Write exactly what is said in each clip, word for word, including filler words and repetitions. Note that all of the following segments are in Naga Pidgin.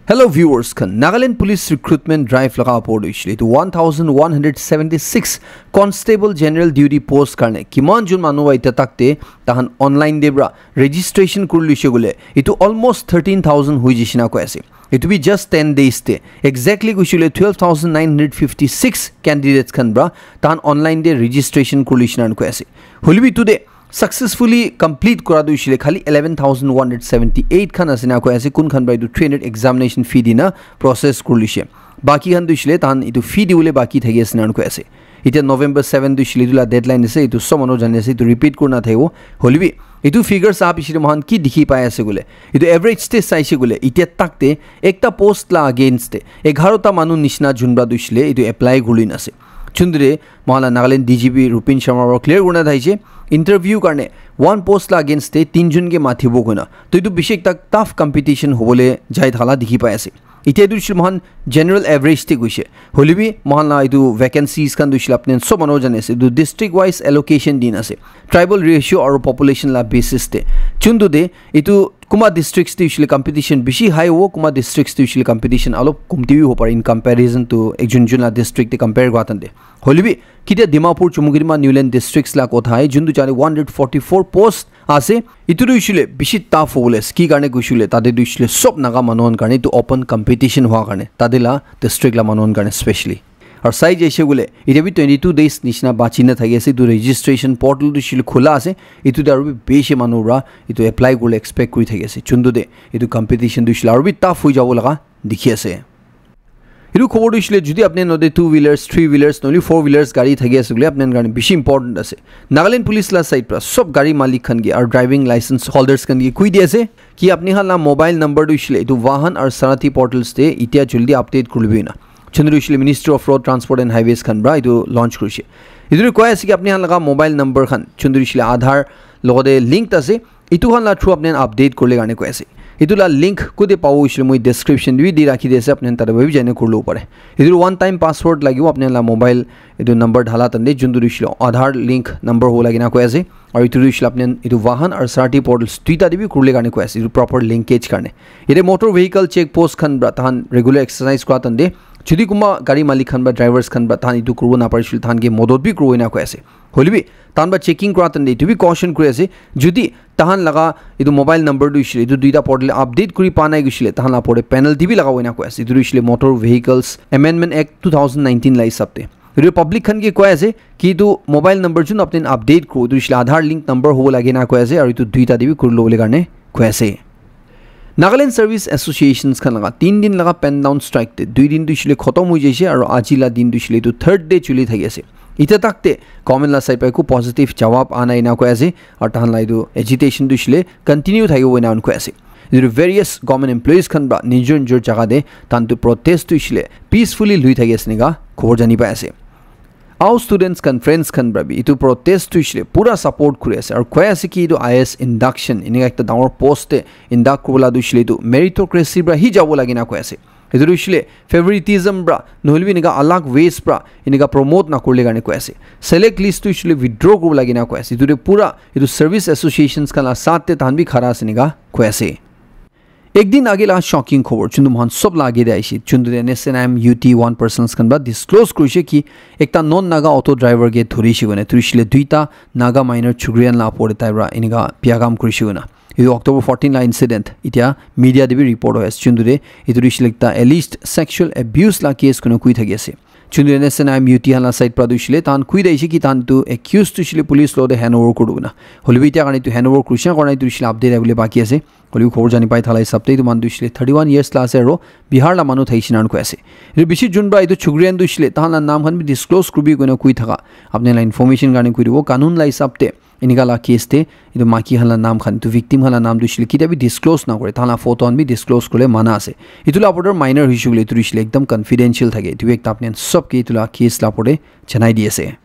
Hello viewers khan, Nagaland Police Recruitment Drive laga opor te hoishe le etu one thousand one hundred seventy six Constable General Duty Post karne kiman jun manu wa ita tak te tahan online te pra registration kuri lishe gule etu almost thirteen thousand hui jishe na koi ase. Etu bi just ten days te exactly kuishe le twelve thousand nine hundred fifty six candidates khan pra tahan online te registration kuri lishe na koi ase. Hoilebi etu te successfully complete kura tu hoishe le khali eleven thousand one hundred seventy eight khan ase na koi ase, kun khan pra etu three hundred examination fee dina process kuri lishe. Baki khan tu hoishe le tahan etu fee diwole baki thaki ase na koi ase. Etiya November seven tu hoishe le etu la deadline ase, etu sob manu jani ase, etu repeat kuri na thakibo. Hoilebi etu figure sa piche te moikhan ki dikhi pai ase koile, etu average te saishe koile etiya tak te ekta post la against te egharo ta manu nishina junba tu hoishe le etu apply kuri na ase. Chundre moikhan la Nagaland D G P Rupin Sharma para clear kurina thaishe, interview karne one post la against te tinjun ke mathibo koina. To etu bishi ekta tough competition hobole jai thala dikhi pai ase. Etiya tu hoishe le moikhan general average te koishe. Hoilebi moikhan la etu vacancies khan tu hoishe le apni khan sob manu jani ase. Etu district wise allocation dina ase. Tribal ratio aru population la basis te. Chuntu te etu kunba districts te hoishe le competition bishi high hobo, kunba districts te hoishe le competition alop komti bi hobo pare in comparison to ekjun jun la district te compare kura tan te. Hoilebi kitia Dimapur, Chumukedima, Niuland districts la kotha hai, juntu jani one hundred forty four post ase. Etu tu hoishe le bishi tough hobole ase. Ki karne koishe le tate tu hoishe le sob Naga manu khan karne etu open competition hua karne, tate la district la manu khan karne specially. Aru sai jaise koile etiya bi twenty two days nishina bachi na thaki ase. Etu registration portal tu hoishe le khula ase. Etu te aru bi bishi manu pra etu apply kuribole expect kuri thaki ase. Chuntu te etu competition tu hoishe le aru bi tough hoi jabo laga dikhi ase. Etu khobor tu hoishe le jodi apni khan te two wheelers, three wheelers, nohole four wheelers gari thaki ase koile apni khan karne bishi important ase. Nagaland Police la side pra sob gari malik khan ke aru driving license holders khan ke koi di ase ki apni khan la mobile number tu hoishe le etu Vahan aru Sarathi portals te etiya jaldi update kuri lobi na. Chundri hoishe le Ministry of Road Transport and Highways khan pra etu launch kurishe. Etu tu koi ase ki apni khan laga mobile number khan chundri hoishe le Aadhaar logote linked ase. Etu khan la through apni khan update kuribole karne koi ase. Etu la link kote pabo hoishe le moi description te bi di rakhi di ase, apni khan tate para bi jai na kuri lobo pare. Etu one time password lagibo, apni khan la mobile etu number dhala tante juntu tu hoishe le Aadhaar link number hobo lage na koi ase. Aru etu tu hoishe le apni khan etu Vahan aru Sarathi portals duita te bi kuribole karne koi ase, etu proper linkage karne. Ete motor vehicle check post khan pra tahan regular exercise kura tante jodi kunba gari malik khan ba drivers khan pra tahan etu kuribo na parishe le tahan ke modot bi kuribo ena koi ase. Hoilebi tahan pra checking kura tante etu bi caution kuri ase, jodi tahan laga etu mobile number tu hoishe le etu duita portal te update kuri pa nai koishe le tahan la opor te penalty bi lagabo ena koi ase. Etu tu hoishe le Motor Vehicles Amendment Act two thousand nineteen la hisab te. Etu public khan ke koi ase ki etu mobile number jun apni khan update kuribo etu hoishe le Aadhaar link number hobo lage na koi ase, aru etu duita te bi kuri lobole karne koi ase. Nagaland Service Associations khan laga tin din laga pen down strike te dui din tu hoishe le khotom hoi jaise aru aji la din tu hoishe le etu third day chuli thaki ase. Etiya tak te government la side pra eku positive jawab ana ena koi ase aru tahan la etu agitation tu hoishe le continue thakibo ena koi ase. Etu various government employees khan pra nijor nijor jaga te tahan tu protest tu hoishe le peacefully lui thaki ase ena khobor jani pai ase. Aru students conference khan pra bi etu protest tu hoishe le pura support kuri ase aru koi ase ki etu I A S induction enika ekta dangor post te induct kuribole tu hoishe le etu meritocracy pra hi jabo lage na koi ase. Etu tu hoishe le favoritism pra nohole bi enika alag ways pra enika promote na kurile karne koi ase. Select list tu hoishe le withdraw kuribo lage na koi ase. Etu te pura etu service associations khan la saath te tahan bi khara ase enika koi ase. Ek din age la shocking khobor chuntu moikhan sob la age te aishe. Chuntu te N S N I M U T one persons khan pra disclose kurishe ki ekta non Naga auto driver ke dhurishe koina, dhurishe le duita Naga minor chukri khan la opor te tai pra enika biya kam kurishe koina. Etu October fourteen la incident etiya media te bi report hoi ase. Chuntu te etu tu hoishe le ekta alleged sexual abuse la case koina koi thaki ase. Chuntu N S N I M U T khan la side pra tu hoishe le tahan koi thaki ase ki tahan tu accused tu hoishe le police lo te hand over kuri dibo na. Hoilebi etiya karne tu hand over kurishe na kura nai tu hoishe le update ahibole baki ase. Hoilebi khobor jani pai thala hisab te etu manu tu hoishe le thirty one years la ase aru Bihar la manu thakishe na koi ase. Etu bishi jun pra etu chukri khan tu hoishe le tahan la naam khan bi disclose kuribi koina koi thaka apni la information karne koi dibo. Kanun la hisab te enika la case te etu maiki khan la naam khan, etu victim khan la naam tu hoishe le ketia bi disclose na kore, tahan la photo khan bi disclose kuribole mana ase. Etu la opor te minor hoishe koile etu hoishe le ekdam confidential thake, etu bi ekta apni khan sob ke etu la case la opor te janai di ase.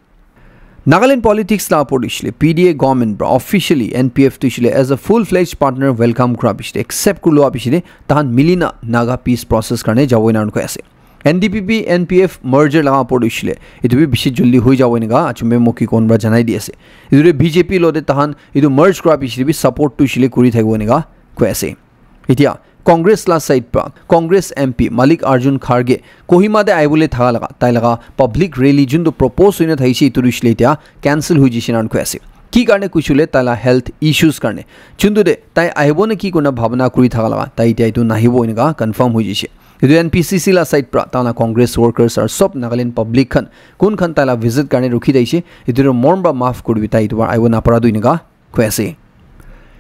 Nagaland politics la opor te hoishe le P D A government pra officially N P F tu hoishe le as a full fledged partner welcome kura piche te, accept kuri lua piche te tahan mili na Naga peace process karne jabo ena koi ase. N D P P, N P F merger laga opor te hoishe le etu bi bishi jaldi hoi jabo enika Achumbe Mokhi Kon pra janai di ase. Etu te B J P lo te tahan etu merge kura piche te bi support tu hoishe le kuri thakibo enika koi ase. Etiya Congress la side pra Congress M P Mallikarjun Kharge Kohima te aibole thaga laga tai laga public rally juntu propose hoina thaise itu rishile tia cancel hui jishe nan koi ase. Ki karne kushule tai la health issues karne. Juntu de tai aibo na ki kona bhabana kuri thaga laga tai tia itu nahibo inga confirm hui jishe. Itu N P C C la side pra tana Congress workers ar sob Nagaland public khan kun khan tai la visit karne rukhi thaise. Itu morm ba maaf kuri tai itu aibo na para du inga koi ase.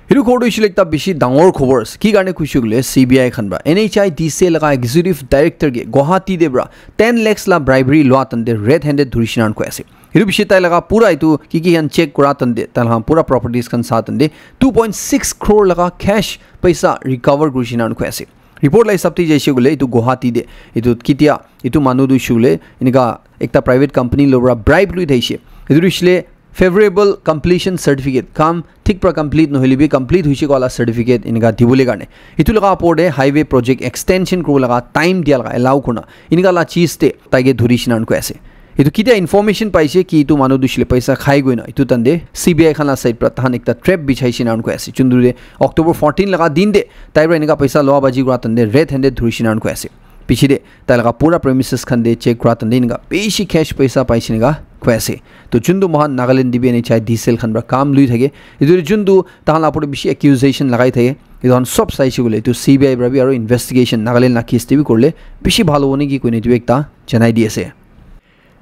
Hiru khobor tu ishile ekta bishi dangor khobor ase. Ki karne kushi kule C B I khan pra N H I D C laga executive director ke Guwahati de pra ten lakhs la bribery lua tande red handed dhuri shinan koi ase. Hiru bishi tai laga pura itu ki ki han check kura tande tai laga pura properties khan sa tande two point six crore laga cash paisa recover kuri shinan koi ase. Report la hisab te jaise kule itu Guwahati de itu kitia itu manu tu shule inika ekta private company lo pra bribe lui thaise. Itu ishile favorable completion certificate kam thik pra complete nohile bi complete hoise koala certificate inika dibole karne itu laga opor te highway project extension kuro laga time dia laga allow kurna inika la cheese te taige dhuri shinan koi ase. Itu kitia information paise ki itu manu dushile paisa khai goina itu tande C B I khan la side pra tahan ekta trap bichai shinan koi ase. Chundure October fourteen laga din de tai pra inika paisa loa baji kura tande red handed dhuri shinan koi ase. Piche de tai laga pura premises khan de check kura tande inika bishi cash paisa paise inika koi ase. To juntu mohan Nagaland D B N H I D cell khan pra kam lui thake itu juntu tahan la pura bishi accusation lagai thake itu han sob saise kule itu C B I pra bi aro investigation Nagaland la case te bi korle bishi bhal hobo neki koine itu ekta janai di ase.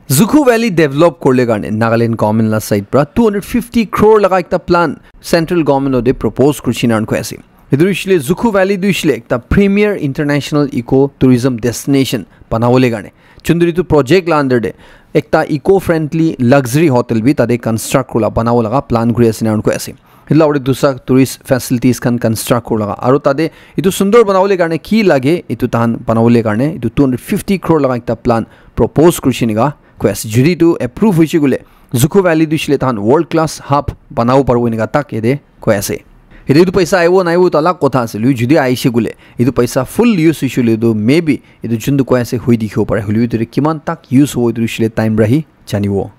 Zuku Valley develop korle karne Nagaland government la side pra two hundred fifty crore laga ekta plan central government ode propose kurchina koi ase. Etu ishile Zuku Valley tu ishile ekta premier international eco tourism destination banabole karne. Chunduri tu project la under de ekta eco friendly luxury hotel bi tade construct kurla banabo laga plan kuri ase na koi ase. Etu la ore dusra tourist facilities khan construct kuri laga aru tade etu sundor banabole karne ki lage etu tahan banabole karne etu two hundred fifty crore laga ekta plan propose kurishi nika koi ase. Jodi etu approve hoise koile Zuku Valley tu ishile tahan world class hub banabo paribo enika tak yate koi ase. Yate etu paisa aibo naibo etu alag kotha ase. Lui jodi aise koile etu paisa full use hoise koile tu maybe etu juntu koi ase hui dikhibo pare. Hoilebi etu kiman tak use hobo etu ishile time para hi janibo.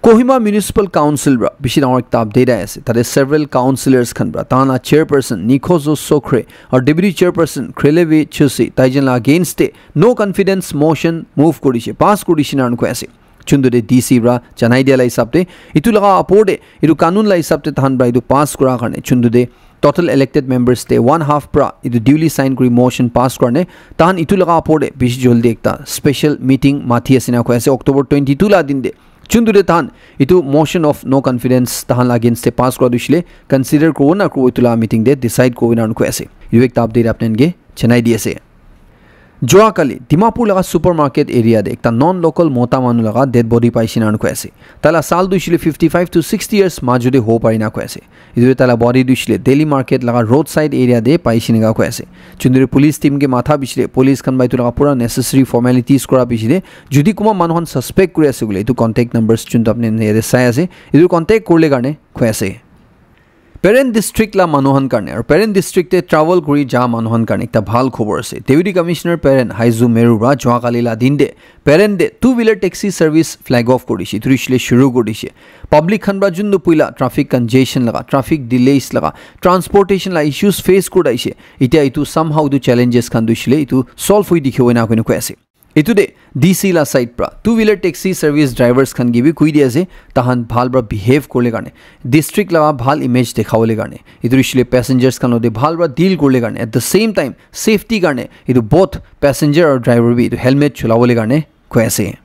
Kohima Municipal Council pra bishi dangor ekta update ahi ase. Tate several councillors khan pra tahan la chairperson Nikhozo Sokre aru deputy chairperson Krelevi Chusi taijon la against te no confidence motion move kuri dishe, pass kuri dishe na koi ase. Chundu de D C pra janai dia la hisab te etu laga apor de etu kanun la hisab te tahan pra etu pass kura karne chundu de total elected members te one half pra etu duly sign kuri motion pass karne tahan etu laga apor de bishi jaldi ekta special meeting mati ase na koi ase October twenty two la din de. Chundu de tahan etu motion of no confidence tahan la against te pass kura tu shile consider kuribo na kuribo etu la meeting de decide kuribo na koi ase. Etu ekta update apni khan ke janai di ase. Jua kali Dimapur laga supermarket area de ekta non local mota manu laga dead body paise na koi ase. Taila sal tu shile fifty five to sixty years maju de hobo pare na koi ase. Etu taila body tu shile Delhi market laga roadside area de paise nika koi ase. Chunduri police team ke matha bishi de police khan para etu laga pura necessary formalities kura bishi de jodi kunba manu khan suspect kuri ase koile etu contact numbers juntu apni khan yate sai ase etu contact kurile karne koi ase. Peren district la manu khan karne aru Peren district te travel kuri ja manu khan karne ekta bhal khobor ase. Deputy Commissioner Peren Haizu Meru para jua kali la din de Peren de two wheeler taxi service flag off kuri dishe, etu hoishe le shuru kuri dishe. Public khan para juntu puila traffic congestion laga, traffic delays laga, transportation la issues face kuri dishe. Etia etu somehow etu challenges khan tu hoishe le etu solve hoi dikhibo ena koina koi ase. Etu de D C la side pra two wheeler taxi service drivers khan ke bi koi di ase, tahan bhal pra behave kurle karne, district la bhal image dekhabole karne, etu hoishe le passengers khan logote bhal pra deal kurle karne, at the same time safety karne etu both passenger aru driver bi etu helmet cholabole karne koi ase.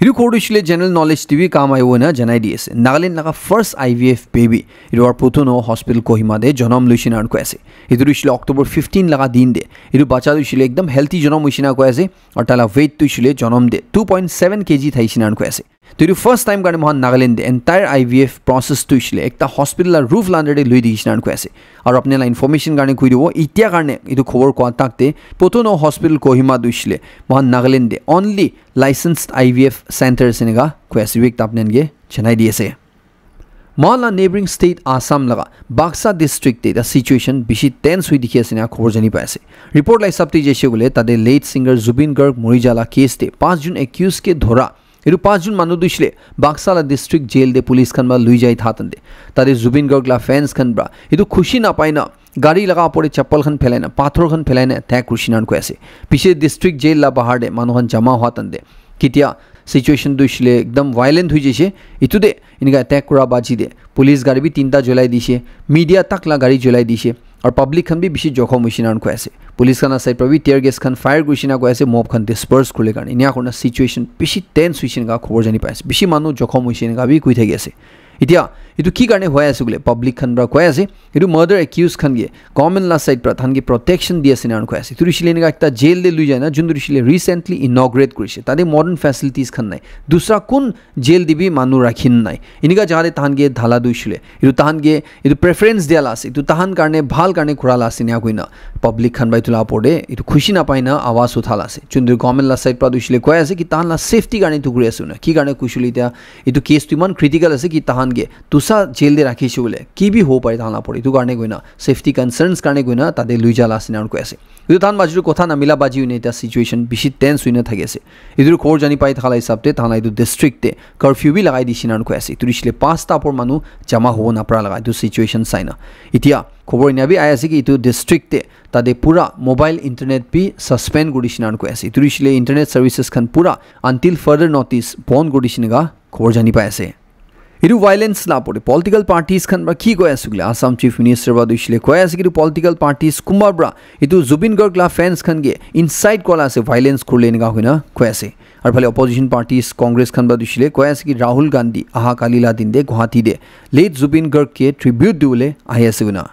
Etu khobor tu hoishe le general knowledge te bi kam ahibo ena janai di ase. Nagaland laga first I V F baby etu aru Putuno Hospital Kohima te jonom loishe na koi ase. Etu tu hoishe le October fifteen laga din de etu bacha tu hoishe le ekdam healthy jonom hoishe na koi ase. Aru taila weight tu hoishe le jonom de two point seven K G thaishe na koi ase. To etu first time karne moikhan Nagaland de entire I V F process tu hoishe le ekta hospital la roof la under de lui dikhishe na koi ase. Aru apni la information karne koi dibo, etia karne etu khobor koa tak te Putuno Hospital Kohima tu hoishe le moikhan Nagaland de only licensed I V F centers eneka koi ase, etu ekta apni khan ke janai di ase. Moikhan la neighboring state Assam laga Baksa district te ekta situation bishi tense hoi dikhi ase ena khobor jani pai ase. Report la hisab te jaise koile tate late singer Zubeen Garg mori ja la case te panch jun accused ke dhora. Etu panch jun manu tu hoishe le Baksa la district jail te police khan para lui jai tha tante tate Zubeen Garg la fans khan para etu khushi na pai na gari laga opor te chappal khan phelai na, pathor khan phelai na attack kurishina koi ase. Piche district jail la bahar te manu khan jama hua tan te, ketia situation tu hoishe le ekdam violent hui jaise, etu te enika attack kura baji te police gari bi tinta jolai dishe, media tak la gari jolai dishe, aru public khan bi bishi jokhom hoishina koi ase. Police khan la side pra bi tear gas khan fire kurishina koi ase, mob khan disperse kurle karne. Enia kurna situation bishi tense hoishina khobor jani pai ase. Bishi manu jokhom hoishina bi koi thaki ase. Etia etu ki karne hoi ase koile public khan pra koi ase, etu murder accused khan ke government la side pra than ke protection di ase na koi ase. Etu hoishe le enika ekta jail te lui jai na, juntu hoishe le recently inaugurate kurishe. Tate modern facilities khan nai. Dusra kun jail te bi manu rakhi nai. Enika jaga te tahan ke dhala tu hoishe le, etu tahan ke etu preference dia la ase, etu tahan karne bhal karne kura la ase enia koina public khan pra etu la opor te etu khushi na pai na awaz utha la ase. Juntu government la side pra tu hoishe le koi ase ki tahan la safety karne etu kuri ase na. Ki karne hoishe le etia etu case tu iman critical ase ki tahan ke dusa jail te rakhishe koile ki bi hobo pare tahan la opor te. Etu karne koina safety concerns karne koina tate lui ja la ase na koi ase. Etu tahan major te kotha na mila baji hoine etia situation bishi tense hoina thaki ase. Etu khobor jani pai thaka la hisab te tahan la etu district te curfew bi lagai dishe na koi ase. Etu hoishe le panch ta opor manu jama hobo na para laga etu situation sai na. Etia khobor enia bi ai ase ki etu district te tate pura mobile internet bi suspend kuri dishe na koi ase. Etu hoishe le internet services khan pura until further notice bon kuri dishe na khobor jani pai ase. Etu violence la opor te political parties khan pra ki koi ase koile Assam Chief Minister pra tu hoishe le koi ase ki etu political parties kunba pra etu Zubeen Garg la fans khan ke incite kura la ase violence kurle enika koina koi ase. Aru phale opposition parties Congress khan pra tu hoishe le koi ase ki Rahul Gandhi aha kali la din te Guwahati te late Zubeen Garg ke tribute dibole ahi ase koina.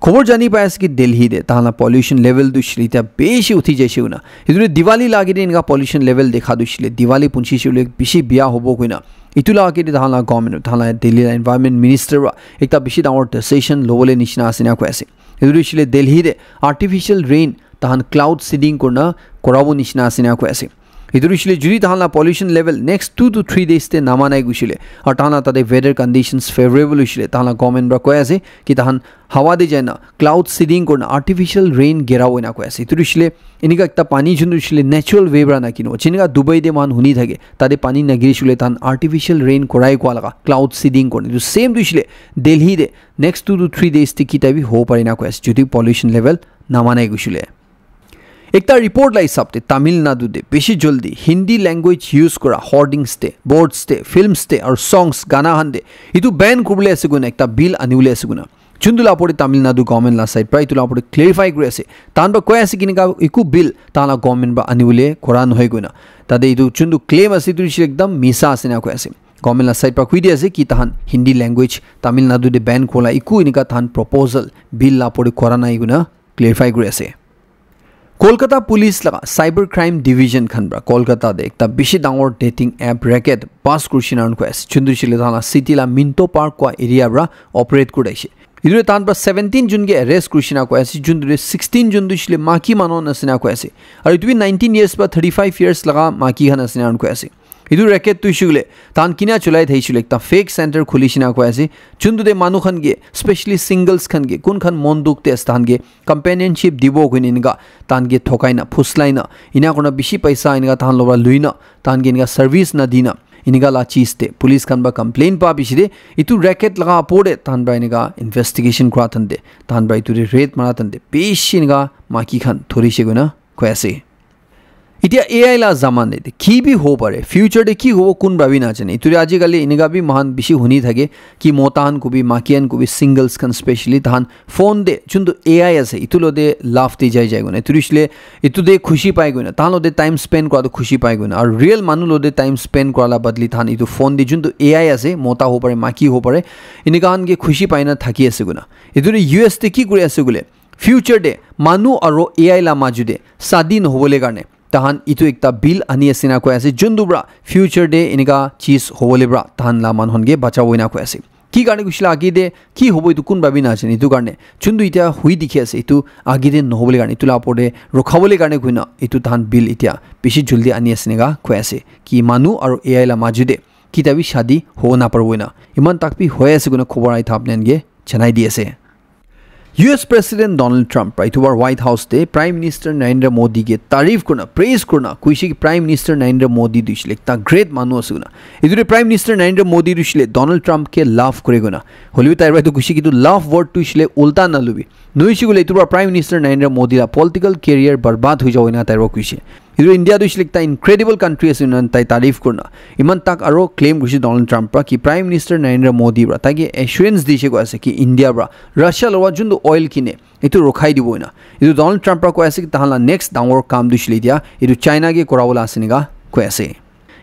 Khobor jani pai ase ki Delhi te tahan la pollution level tu hoishe le etia bishi uthi jaise koina. Etu te Diwali la age te enika pollution level dekha tu hoishe le Diwali punchi she koile bishi bia hobo koina. Etu la age te tahan la government, tahan la Delhi la environment minister pra ekta bishi dangor decision lobole nishina ase na koi ase. Etu tu hoishe le Delhi te artificial rain tahan cloud seeding kurna korabo nishina ase na koi ase. Etu tu hoishe le jodi tahan la pollution level next two to three days te namanai gushile, aru tahan la tate weather conditions favorable hoishe le, tahan la government pra koi ase ki tahan hawa te jai na cloud seeding kurna artificial rain gerabo ena koi ase. Etu tu hoishe le enika ekta pani juntu hoishe le natural way pra na kino. Jenika Dubai te moikhan huni thake, tate pani na girishe koile tahan artificial rain korai kua laga cloud seeding kurna. Etu same tu hoishe le Delhi te next two to three days te kita bi hobo pare na koi ase, jodi pollution level namanai gushile. Ekta report la hisab te Tamil Nadu te bishi jaldi Hindi language use kura hoardings te, boards te, films te, aru songs, gana khan te etu ban kuribole ase koina ekta bill anibole ase koina. Juntu la opor te Tamil Nadu government la side pra etu la opor te clarify kuri ase. Tahan pra koi ase ki enika eku bill tahan la government pra anibole kora nohoi koina. Tate etu juntu claim ase etu hoishe ekdam misa ase na koi ase. Government la side pra koi di ase ki tahan Hindi language Tamil Nadu te ban kuribole eku enika tahan proposal bill la opor te kora nai koina clarify kuri ase. Kolkata Police laga Cyber Crime Division khan pra Kolkata te ekta bishi dangor dating app racket bust kurishina koi ase. Juntu hoishe le tahan la city la Minto Park kua area pra operate kuri thakishe. Etu te tahan pra seventeen jun ke arrest kurishina koi ase, juntu te sixteen jun tu hoishe le maki manu khan ase na koi ase. Aru etu bi nineteen years pra thirty five years laga maki khan ase na koi ase. Etu racket tu hoishe koile tahan kina cholai thakishe koile ekta fake center khulishina koi ase. Juntu te manu khan ke, specially singles khan ke, kun khan mon dukh te ase tahan ke companionship dibo koina enika tahan ke thokai na, phuslai na, ena kurna bishi paisa enika tahan logot pra lui na, tahan ke enika service na di na, enika la cheez te police khan pra complain pa bishi te, etu racket laga opor te tahan pra enika investigation kura tan te, tahan pra etu te raid mara tan te, bishi enika maki khan thorishe koina koi ase. Etia A I la zamana te ki bi hobo pare, future te ki hobo kun bhabi na jane. Etu te aji kali enika bi moikhan bishi huni thake ki mota khan kobi, maki khan kobi, singles khan specially tahan phone te juntu A I ase, etu logote love te jai jai koina. Etu hoishe le etu te khushi pai koina. Tahan logote time spend kura tu khushi pai koina. Aru real manu logote time spend kura la badli tahan etu phone te juntu A I ase, mota hobo pare, maki hobo pare, enika khan ke khushi pai na thaki ase koina. Etu te U S te ki kuri ase koile, future te manu aru A I la maju te shadi nohobole karne tahan etu ekta bill ani ase na koi ase, juntu pra future te enika cheez hobole pra tahan la manu khan ke bachabo ena koi ase. Ki karne koishe le age te ki hobo etu kun bhabi na ase, etu karne juntu etia hui dikhi ase, etu age te nohobole karne, etu la opor te rukhabole karne koina etu tahan bill etia bishi jaldi ani ase enika koi ase ki manu aru A I la maju te kita bi shadi hobo naparibo ena. Iman tak bi hoi ase koina khobor ahi tha apni khan ke janai di ase. U S President Donald Trump pra itu bar White House te Prime Minister Narendra Modi ke tarif kurna, praise kurna, kuishe ki Prime Minister Narendra Modi tu ishe le ekta great manu ase kuna. Itu de Prime Minister Narendra Modi tu ishe le Donald Trump ke love kure kuna. Hoilebi tai pra itu kuishe ki itu love word tu ishe le ulta na lubi. Noishe kule itu pra Prime Minister Narendra Modi la political career barbad hui jabo ena tai pra kuishe. Itu India tu ishe le ekta incredible country ase na tai tarif kurna. Iman tak aro claim kuishe Donald Trump pra ki Prime Minister Narendra Modi pra tai ke assurance dishe koi ase ki India pra Russia lowa juntu oil kine itu rokhai dibo ena. Itu Donald Trump pra koi ase ki tahan la next dangor kam tu ishe le dia itu China ke kora wala ase nika koi ase.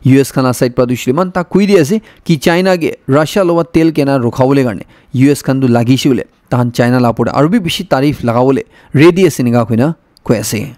U S khan la side pra tu ishe le iman tak koi di ase ki China ke Russia lowa tel kena rokha wale karne U S khan tu lagi ishe le tahan China la opor te aro bi bishi tarif laga wale ready ase nika koina koi ase.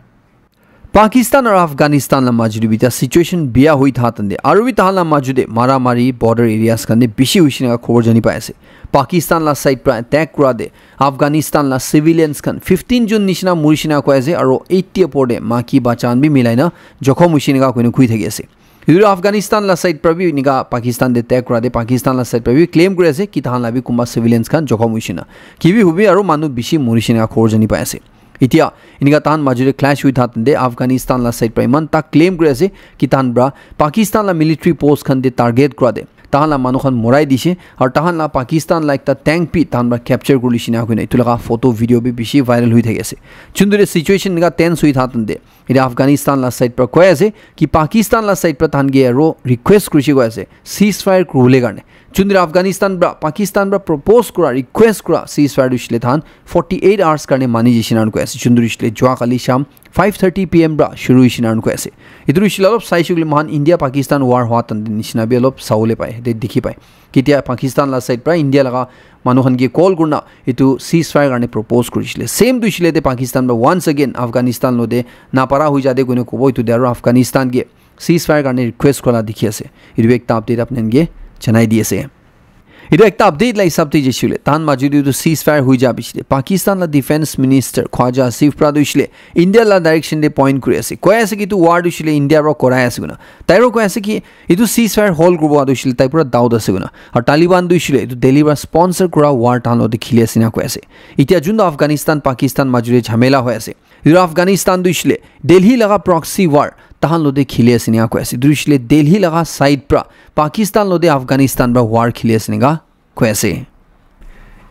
Pakistan aru Afghanistan la maju te bi ta situation biya hui tha tande aru bi tahan la maju te mara mari border areas khan te bishi hoishe na khobor jani pai ase. Pakistan la side pra attack kura te Afghanistan la civilians khan fifteen jun nishina murishe na koi ase aru eighty opor te maki bachan bi milai na jokhom hoishe na koina koi thaki ase. Itu Afghanistan la side pra bi enika Pakistan te attack kura te Pakistan la side pra bi claim kuri ase ki tahan la bi kunba civilians khan jokhom hoishe na. Ki bi hubi aru manu bishi murishe na khobor jani pai ase. Itia enika tahan maju te clash hui tha tande Afghanistan la side pra iman tak claim kuri ase ki tahan pra Pakistan la military post khan te target kura te tahan la manu khan morai dishe aru tahan la Pakistan la ekta tank bi tahan pra capture kuri lishe na koina itu laga photo video bi bishi viral hui thaki ase. Chundure situation enika tense hui tha tande Ede Afghanistan la side pra koi ase ki Pakistan la side pra tahan ke aro request kurishe koi ase ceasefire kuribole karne. Chundri Afghanistan pra Pakistan pra propose kura request kura ceasefire tu ishe le tahan forty eight hours karne mani jishe na koi ase. Chundri ishe le jua kali sham five thirty P M pra shuru ishe na koi ase. Itu ishe le olop saishe kule mohan India Pakistan war hua tan nishina bi olop sawole pai, de dikhi pai. Ketia Pakistan la side pra India laga manu khan ke call kurna itu ceasefire karne propose kurishile. Same tu ishile te Pakistan pra once again Afghanistan lo de napara hui jade koine kobo itu de aro Afghanistan ke ceasefire karne request kura dikhi ase. Itu ekta update apni khan ke janai di ase. Itu ekta update la hisab te jishile. Tan maju de itu ceasefire hui ja bishi de. Pakistan la defense minister Khwaja Asif pra tu ishile India la direction de point kuri ase. Koi ase ki itu war tu ishile India pra korai ase kuna. Tai ro koi ase ki Etu ceasefire hold kuribo tu hoishe le tai pura doubt ase koina. Aru Taliban tu hoishe le etu Delhi para sponsor kura war tahan logote kheli ase na koi ase. Itya juntu Afghanistan, Pakistan majute jhamela hoi ase. Etu Afghanistan tu hoishe le Delhi laga proxy war tahan logote kheli ase na koi ase. Etu hoishe le Delhi laga side para Pakistan logote Afghanistan para war kheli ase na koi ase.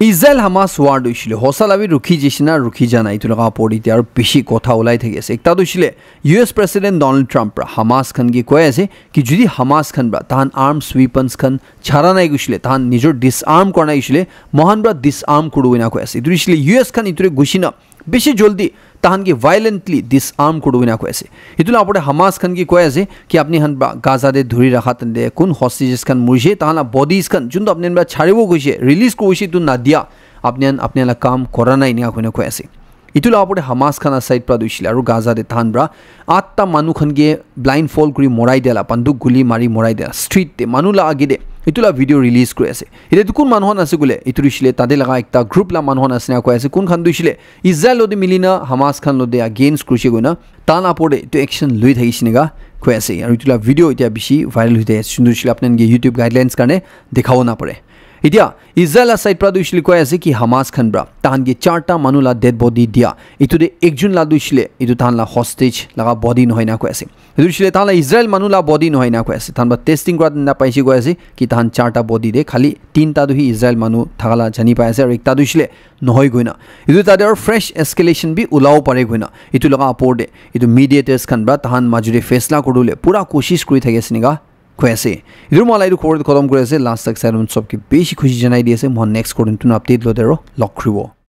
Israel Hamas war tu hoishe le hosa la bi rukhi jaise na rukhi ja nai etu laga opor te itya aru bishi kotha ulai thaki ase. Ekta tu hoishe le U S President Donald Trump para Hamas khan ke koi ase ki jodi Hamas khan para tahan arms weapons khan chara nai hoishe le tahan nijor disarm kora nai hoishe le mohan para disarm kuru ena koi ase. Etu hoishe le U S khan etu re gushi na bishi joldi tahan ke violently disarm kuru ena koi ase. Etu la opor te Hamas khan ke koi ase ki apni khan para Gaza te dhuri rakha tante kun hostages khan murishe tahan la bodies khan juntu apni khan para charibo koishe release koishe etu nadia apni khan apni khan la kam kora nai ena koina koi ase. Etu la opor te Hamas khan la side para tu hoishe le aru Gaza te tahan para atta manu khan ke blindfold kuri morai dia la banduk guli mari morai dia la street te manu la age te etu la video release kuri ase. Etu kun manu khan ase koile etu hoishe le tate laga ekta group la manu khan ase na koi ase kun khan tu hoishe le Israel logote milina Hamas khan logote against kurishe koina tahan opor te etu action lui thakishe neka koi ase aru etu la video itya bishi viral hoi thaki ase sundur shile apni khan ke YouTube guidelines karne dikhabo na pare. Itya Israel la side para tu hoishe le koi ase ki Hamas khan para tahan ke charta manu la dead body dia etu te ekjun la tu hoishe le etu tahan la hostage laga body nohoi na koi ase. Etu hoishe le tahan la Israel manu la body nohoi na koi ase tahan para testing kora na paishe koi ase ki tahan charta body te khali tinta tu hi Israel manu thaka la jani pai ase aru ekta tu hoishe le nohoi koina. Etu tate aru fresh escalation bi ulabo pare koina. Etu laga opor te etu mediators khan para tahan majute faisla kuribole pura koshish kuri thaki ase neka koi ase. Etu moi la etu khobor khotom kuri ase. Last tak sai sob ke bishi khushi janai di ase. Moi next khobor notun update logote aru log kuribo.